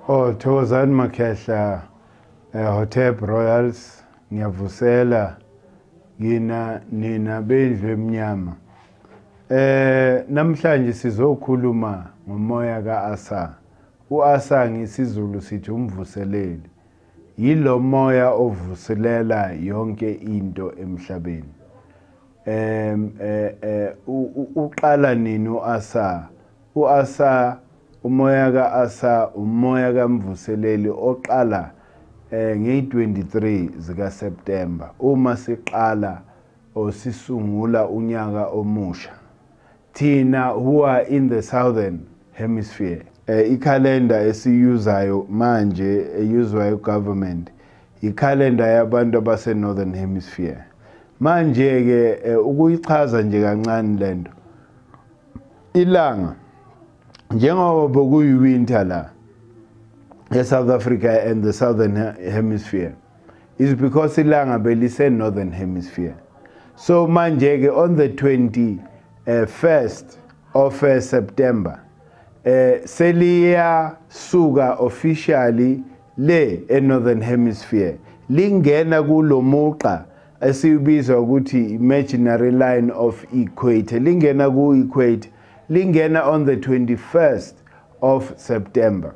Oh, thokozani makhehla, Hotep Royals, ngiyavusela kina nina bendlu emnyama. Namhlanje sizokhuluma ngomoya kaAsa. UAsa ngesiZulu sithi umvuseleli. Yilo moya ovuselela yonke into emhlabeni. Uqala nini uAsa? UAsa, umoya kaAsa, umoya kamvuseleli oqala nge-23 zika September, uma siqala osisungula unyaka omusha. Thina who are in the southern hemisphere, ikhalenda esiyuzayo manje eyuzwayo government, ikhalenda yabantu abase northern hemisphere. Manje ke ukuyichaza nje kancane lento, ilanga njengoba bekuyi-winter la e-South Africa and the southern hemisphere, is because ilanga belise northern hemisphere. So manje ke on the 21st of September, seliya suka officially le e-northern hemisphere, lingena kulomuqa esibiza ukuthi imaginary line of equator, lingena ku-equator, lingena on the 21st of September.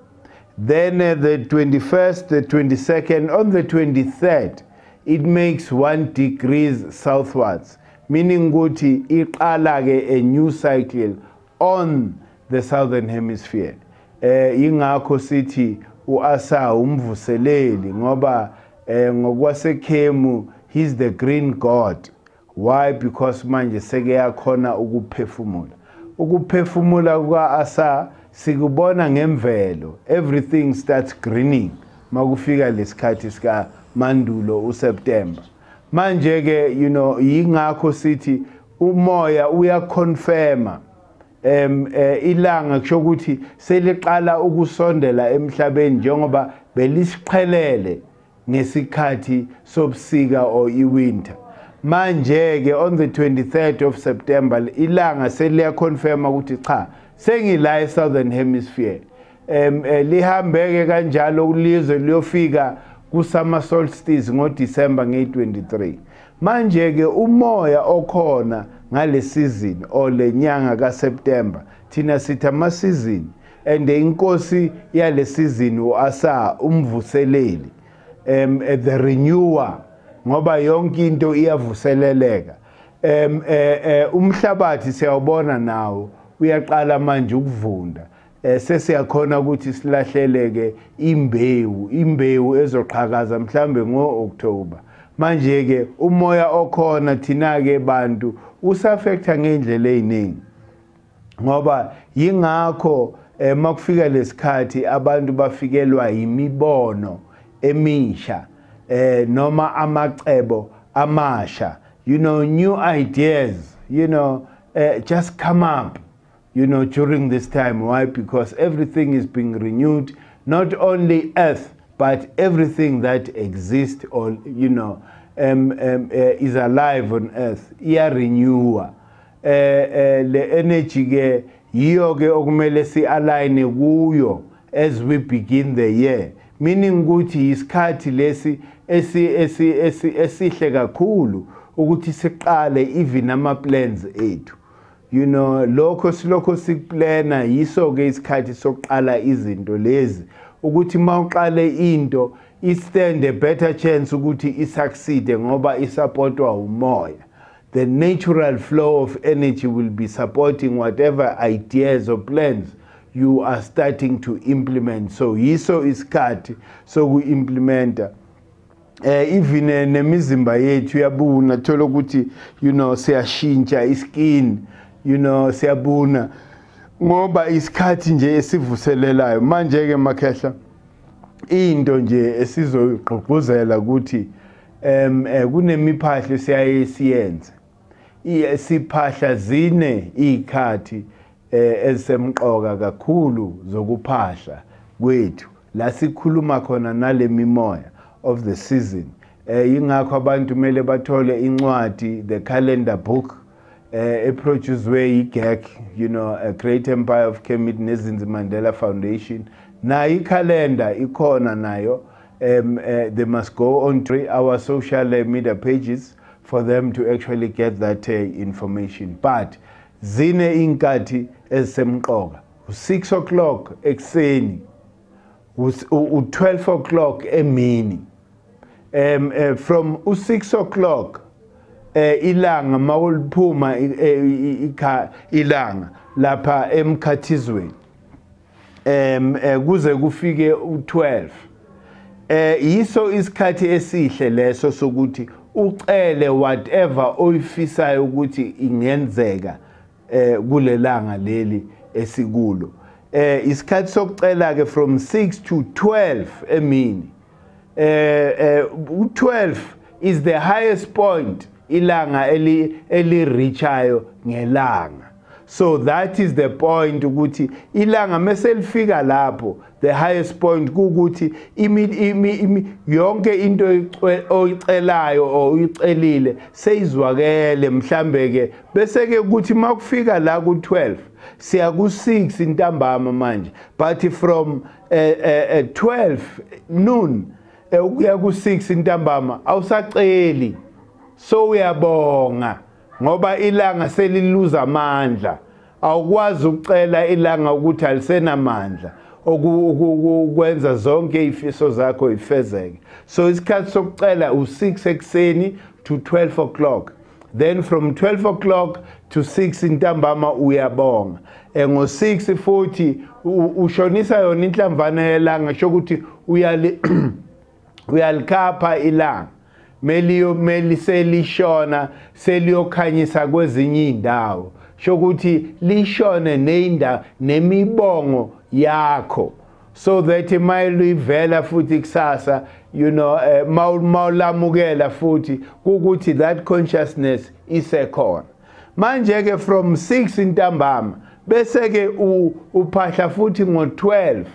Then the 21st, the 22nd, on the 23rd, it makes 1 degrees southwards, meaning ukuthi iqala ke a new cycle on the southern hemisphere. Ingakho sithi uAsa umvuseleli, ngoba ngokwasekhemu he's the green god. Why? Because manje seke yakhona ukuphefumula. Ukuphefumula kukaAsa sikubona ngemvelo, everything starts greening makufika lesikhathi sika Mandulo uSeptember. Manje ke yingakho sithi umoya uyaconfirma ilanga, kusho ukuthi seliqala ukusondela emhlabeni njengoba belisiqhelele ngesikhathi sobusika or iwinter. Manje ke on the 23rd of September ilanga seliyaconfirma ukuthi cha, sengila e-southern hemisphere. Lihambeke kanjalo kulizwe liyofika ku-summer solstice ngoDecember nge-23. Manje ke umoya okhona ngale season or le nyanga kaSeptember, thina sithi ama season, and inkosi yale season uAsa umvuseleli, the renewer, ngoba yonke into iyavuseleleka. Umhlabathi siyawubona nawo uyaqala manje ukuvunda. Sesiyakhona ukuthi silahleleke imbewu ezoqhakaza mhlambe ngo-October. Manje ke umoya okhona thina ke bantu usaffecta ngendlela eziningi, ngoba yingakho makufika lesikhathi abantu bafikelwa imibono emisha, noma amacebo amasha, new ideas, just come up, during this time. Why? Because everything is being renewed, not only earth, but everything that exists or, is alive on earth. Iya renewer. Le energy ke yiyo ke okumele si align kuyo as we begin the year. Meaning ukuthi isikhathi lesi esihle kakhulu ukuthi siqale even ama plans ethu. Lokho silokho sikuplana, yiso ke isikhathi sokuqala izinto lezi, ukuthi mawuqale into i stand a better chance ukuthi i succeed ngoba isupportwa umoya. The natural flow of energy will be supporting whatever ideas or plans you are starting to implement. So yiso isikhathi soku-implementa. Even nemizimba yethu yabuna, thola ukuthi siyashintsha iskin, siyabuna ngoba isikhathi nje esivuselelayo. Manje ke makhehla, into nje esizoyigqugquzela ukuthi kunemiphahlo siyaye siyenze. Siphahla zine izikhathi ezisemqoka kakhulu zokuphahla kwethu, la sikhuluma khona nale mimoya of the season. Yingakho abantu kumele bathole incwadi, the calendar book. eproduced i-GEC, you know, a Great Empire of Kemet neZinzi Mandela Foundation. Nayo ikhalenda ikhona nayo. They must go on to our social media pages for them to actually get that information. But zine inkathi ezisemqoka: u-6 o'clock ekuseni, u-12 o'clock emini. From u-6 o'clock, ilanga mawuliphuma, ilanga lapha emkhathizweni, kuze kufike u12, yiso isikhathi esihle leso sokuthi ucele whatever oyifisayo ukuthi ingenzeka kulelanga leli esikulo. Isikhathi sokucela ke from 6 to 12 emini. U12 is the highest point ilanga eli reachayo ngelanga. So that is the point ukuthi ilanga mase lifika lapho, the highest point, ukuthi yonke into oyicelayo or uyicelile seyizwakele. Mhlambe ke bese ke ukuthi makufika la ku12, siya ku6 intambama manje, but from 12 noon ukuya ku6 intambama awusaceli, so uyabonga ngoba ilanga seliluza amandla. Awukwazi ukucela ilanga ukuthi alisenamandla okwenza zonke ifiso zakho ifezeke. So isikhathi sokucela u6 ekuseni to 12 o'clock, then from 12 o'clock to 6 intambama uyabonga. Ngo6 futhi ushonisa yona inhlamvana yelanga, sho ukuthi uyali uyalikhapha ilanga, meliyo meliselishona seliyokhanyisa kwezinye indawo, sho ukuthi lishone neinda nemibongo yakho, so that mayilivela futhi kusasa, mawulamukela futhi ukuthi that consciousness isekhona. Manje ke from 6 intambama bese ke uphahla futhi ngo12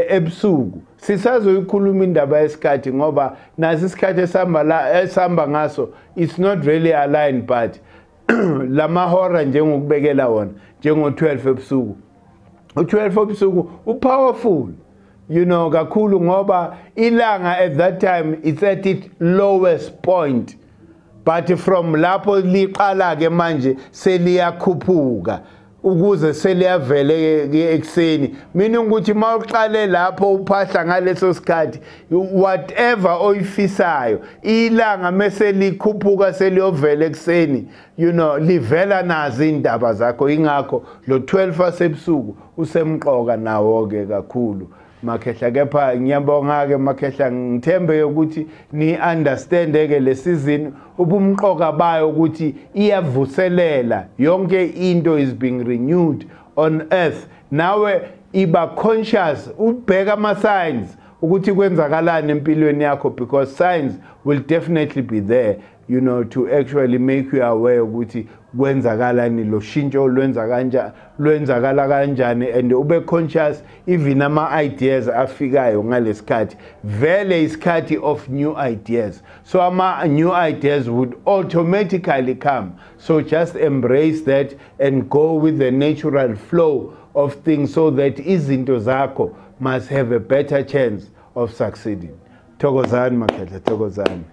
ebusuku. Sisazoyikhuluma indaba yesikhathi ngoba nasi isikhathi esihamba la esihamba ngaso, it's not really aligned, but lamahora njengokubekela wona njengo12 ebusuku, u12 ebusuku upowerful, kakhulu, ngoba ilanga at that time it's at its lowest point, but from lapho liqala ke manje seliyakhuphuka ukuze seliyavele ekuseni. Meaning ukuthi mawuqale lapho uphahla ngaleso sikhathi, whatever oyifisayo, ilanga mase likhuphuka seliyovela ekuseni, livela nazo indaba zakho. Ingakho lo 12 wasebusuku usemqoka nawo ke kakhulu, makhehla. Kepha ngiyabonga ke makhehla, ngithembe ukuthi ni understand ke le season ubumqoka bayo ukuthi iyavuselela yonke into, is being renewed on earth. Nawe iba conscious, ubheka ama signs ukuthi kwenzakalani empilweni yakho, because signs will definitely be there to actually make you aware ukuthi kwenzakalani, lo shintsho lwenza kanjani, lwenzakala kanjani, and ube conscious even ama ideas afikayo ngalesikhathi. Vele isikhathi of new ideas, so ama new ideas would automatically come. So just embrace that and go with the natural flow of things so that izinto zakho must have a better chance of succeeding. Thokozani makhehla, thokozani.